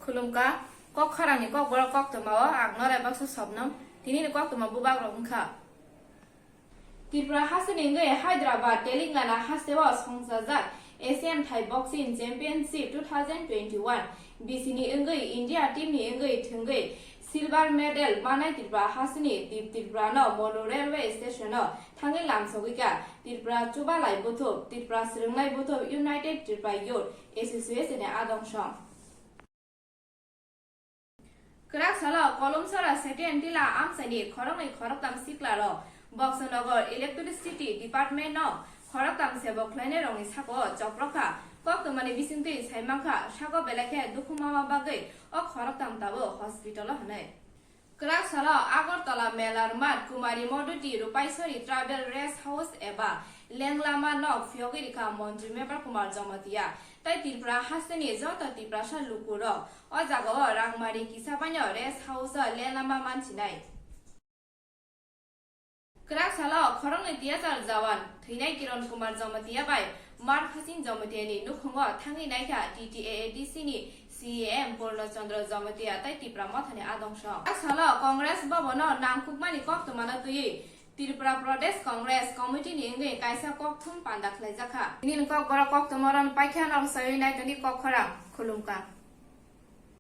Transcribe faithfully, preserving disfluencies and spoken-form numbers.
Khulumkha, kok khorangni kokborok koktwmao ang Norai Baksa Sobnam. Tinini koktwma bubagrok wngkha. Tripura hasteni wngwi Hyderabad, Telangana hasteo songchajak Asian Thai Boxing Championship two thousand twenty-one bisini wngwi India teamni wngwi thwngwi silver medal manai Tripura hasteni Dip Tripurano Monu Railway Stationo thangwi lamsogwikha Tripura Chubalai Buthub, Tripura Swrwngnai Buthub, United Tripura Youth Association ni adong song. Kwrak salo Kolomsora Setien Tila amchaini khoroknwi khoroktam siklarok Boksonogor Electricity Department no khoroktam sebo khlainairokni sako choprokha. Koktwmani bisingtwi saimankha, sako belai khe dukhu mama bagwi o khoroktam tabuk hospital o hwnwi. Kwrak salo Agartala Melar Mat Kumari Modoti Rupaisori Tribal Rest House eba Lenglama nok phiyogwi rikha Montri Mebar Kumar Jamatia tei Tripura hasteni joto Tiprasa lukurok o jagao rangmari kisa baino rest house o Lenglama manchinai. Kwrak salo khoroknwi tiyachal jawan thwinai Kiron Kumar Jamatia bai Mar Khasing Jamatiani nukhungo thangwi naikha T T A A D C ni C E M Purno Chandra Jamatia tei Tipra Mothani adong song. Kwrak salo Congress Bhavan no nangkukmani koktwmano twiwi Tripura Pradesh Congress Committee ni wngwi kaisa kokthum panda khlaijakha. Nini kokborok koktwma rwna paikha, norok sawi naitoni kok khorang. Khulumkha.